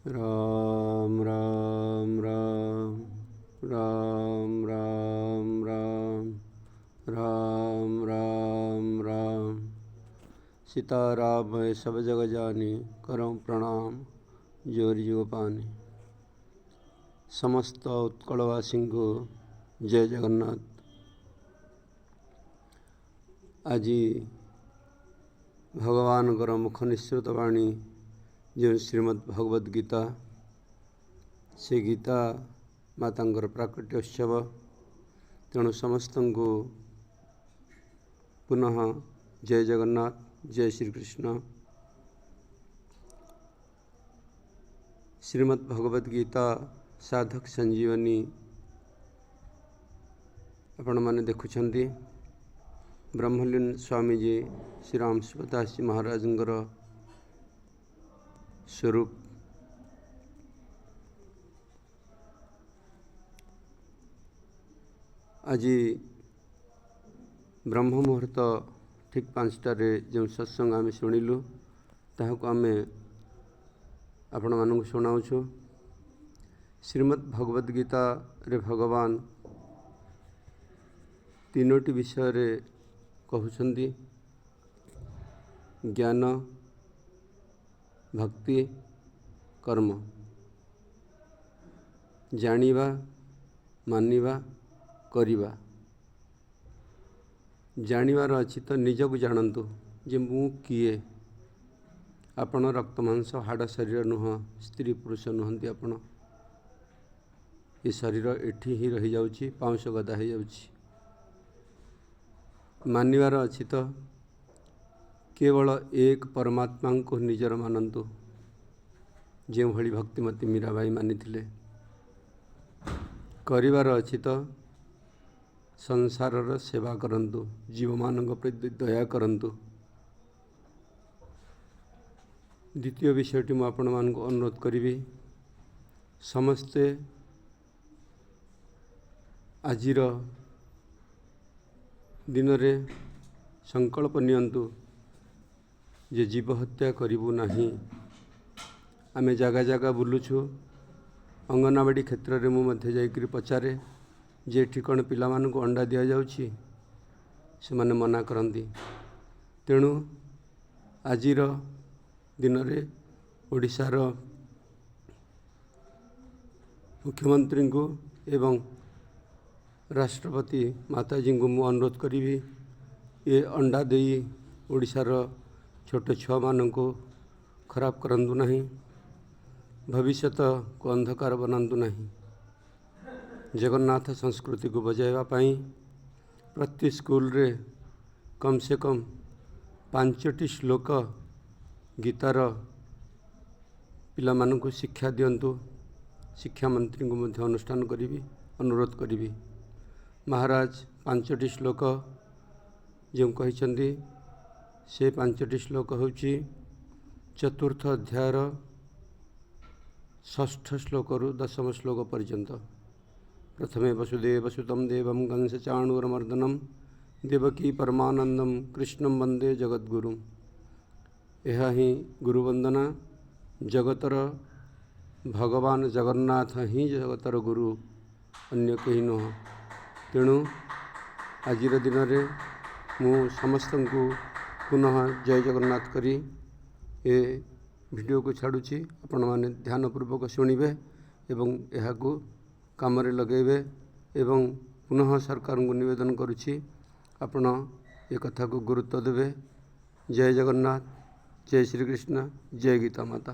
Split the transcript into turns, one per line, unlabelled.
ରାମ ରାମ ରାମ ରାମ ରାମ ରାମ ରାମ ରାମ ରାମ। ସୀତାରାମ सब जग जानी, କରଉଁ ପ୍ରଣାମ ଜୋରି ଯୁଗ ପାନି। ସମସ୍ତ ଉତ୍କଳବାସୀଙ୍କୁ ଜୟ ଜଗନ୍ନାଥ। ଆଜି ଭଗବାନଙ୍କର ମୁଖ ନିଃସୃତ ବାଣୀ ଯେଉଁ ଶ୍ରୀମଦ୍ ଭଗବତ ଗୀତା, ସେ ଗୀତା ମାତାଙ୍କର ପ୍ରାକଟ୍ୟ ଉତ୍ସବ। ତେଣୁ ସମସ୍ତଙ୍କୁ ପୁନଃ ଜୟ ଜଗନ୍ନାଥ, ଜୟ ଶ୍ରୀକୃଷ୍ଣ। ଶ୍ରୀମଦ୍ ଭଗବତ ଗୀତା ସାଧକ ସଞ୍ଜୀବନୀ ଆପଣମାନେ ଦେଖୁଛନ୍ତି। ବ୍ରହ୍ମଲୀନ ସ୍ୱାମୀଜୀ ଶ୍ରୀରାମ ଶିବଦାସଜୀ ମହାରାଜଙ୍କର ସ୍ୱରୂପ। ଆଜି ବ୍ରହ୍ମ ମୁହୂର୍ତ୍ତ ଠିକ୍ 5ଟାରେ ଯେଉଁ ସତ୍ସଙ୍ଗ ଆମେ ଶୁଣିଲୁ, ତାହାକୁ ଆମେ ଆପଣମାନଙ୍କୁ ଶୁଣାଉଛୁ। ଶ୍ରୀମଦ୍ ଭଗବତ ଗୀତାରେ ଭଗବାନ 3ଟି ବିଷୟରେ କହୁଛନ୍ତି: ଜ୍ଞାନ, ଭକ୍ତି, କର୍ମ। ଜାଣିବା, ମାନିବା, କରିବା। ଜାଣିବାର ଅଛି ତ ନିଜକୁ ଜାଣନ୍ତୁ ଯେ ମୁଁ କିଏ। ଆପଣ ରକ୍ତ ମାଂସ ହାଡ଼ ଶରୀର ନୁହଁ, ସ୍ତ୍ରୀ ପୁରୁଷ ନୁହନ୍ତି ଆପଣ। ଏ ଶରୀର ଏଠି ହିଁ ରହିଯାଉଛି, ପାଉଁଶ ଗଦା ହେଇଯାଉଛି। ମାନିବାର ଅଛି ତ କେବଳ ଏକ ପରମାତ୍ମାଙ୍କୁ ନିଜର ମାନନ୍ତୁ, ଯେଉଁଭଳି ଭକ୍ତିମତୀ ମୀରାବାଈ ମାନିଥିଲେ। କରିବାର ଅଛି ତ ସଂସାରର ସେବା କରନ୍ତୁ, ଜୀବମାନଙ୍କ ପ୍ରତି ଦୟା କରନ୍ତୁ। ଦ୍ୱିତୀୟ ବିଷୟଟି ମୁଁ ଆପଣମାନଙ୍କୁ ଅନୁରୋଧ କରିବି, ସମସ୍ତେ ଆଜିର ଦିନରେ ସଂକଳ୍ପ ନିଅନ୍ତୁ ଯେ ଜୀବ ହତ୍ୟା କରିବୁ ନାହିଁ। ଆମେ ଜାଗା ଜାଗା ବୁଲୁଛୁ, ଅଙ୍ଗନବାଡ଼ି କ୍ଷେତ୍ରରେ ମୁଁ ମଧ୍ୟ ଯାଇକରି ପଚାରେ ଯେ ଏଠି କ'ଣ ପିଲାମାନଙ୍କୁ ଅଣ୍ଡା ଦିଆଯାଉଛି, ସେମାନେ ମନା କରନ୍ତି। ତେଣୁ ଆଜିର ଦିନରେ ଓଡ଼ିଶାର ମୁଖ୍ୟମନ୍ତ୍ରୀଙ୍କୁ ଏବଂ ରାଷ୍ଟ୍ରପତି ମାତାଜୀଙ୍କୁ ମୁଁ ଅନୁରୋଧ କରିବି, ଏ ଅଣ୍ଡା ଦେଇ ଓଡ଼ିଶାର ଛୋଟ ଛୁଆମାନଙ୍କୁ ଖରାପ କରନ୍ତୁ ନାହିଁ, ଭବିଷ୍ୟତକୁ ଅନ୍ଧକାର ବନାନ୍ତୁ ନାହିଁ। ଜଗନ୍ନାଥ ସଂସ୍କୃତିକୁ ବଜାଇବା ପାଇଁ ପ୍ରତି ସ୍କୁଲରେ କମ୍ ସେ କମ୍ 5ଟି ଶ୍ଲୋକ ଗୀତାର ପିଲାମାନଙ୍କୁ ଶିକ୍ଷା ଦିଅନ୍ତୁ। ଶିକ୍ଷାମନ୍ତ୍ରୀଙ୍କୁ ମଧ୍ୟ ଅନୁଷ୍ଠାନ କରିବି, ଅନୁରୋଧ କରିବି। ମହାରାଜ 5ଟି ଶ୍ଲୋକ ଯେଉଁ କହିଛନ୍ତି, ସେ 5ଟି ଶ୍ଲୋକ ହେଉଛି ଚତୁର୍ଥ ଅଧ୍ୟାୟର 6ଠ ଶ୍ଲୋକରୁ 10ମ ଶ୍ଲୋକ ପର୍ଯ୍ୟନ୍ତ। ପ୍ରଥମେ ବସୁଦେବ ସୁତମ ଦେବಂ କଂସ ଚାଣୂରମର୍ଦନମ ଦେବକୀ ପରମାନନ୍ଦମ କୃଷ୍ଣମ ବନ୍ଦେ ଜଗଦ୍ଗୁରୁ। ଏହା ହିଁ ଗୁରୁବନ୍ଦନା। ଜଗତର ଭଗବାନ ଜଗନ୍ନାଥ ହିଁ ଜଗତର ଗୁରୁ, ଅନ୍ୟ କେହି ନୁହଁ। ତେଣୁ ଆଜିର ଦିନରେ ମୁଁ ସମସ୍ତଙ୍କୁ ପୁନଃ ଜୟ ଜଗନ୍ନାଥ କରି ଏ ଭିଡ଼ିଓକୁ ଛାଡ଼ୁଛି। ଆପଣମାନେ ଧ୍ୟାନପୂର୍ବକ ଶୁଣିବେ ଏବଂ ଏହାକୁ କାମରେ ଲଗାଇବେ। ଏବଂ ପୁନଃ ସରକାରଙ୍କୁ ନିବେଦନ କରୁଛି, ଆପଣ ଏ କଥାକୁ ଗୁରୁତ୍ୱ ଦେବେ। ଜୟ ଜଗନ୍ନାଥ, ଜୟ ଶ୍ରୀକୃଷ୍ଣ, ଜୟ ଗୀତା ମାତା।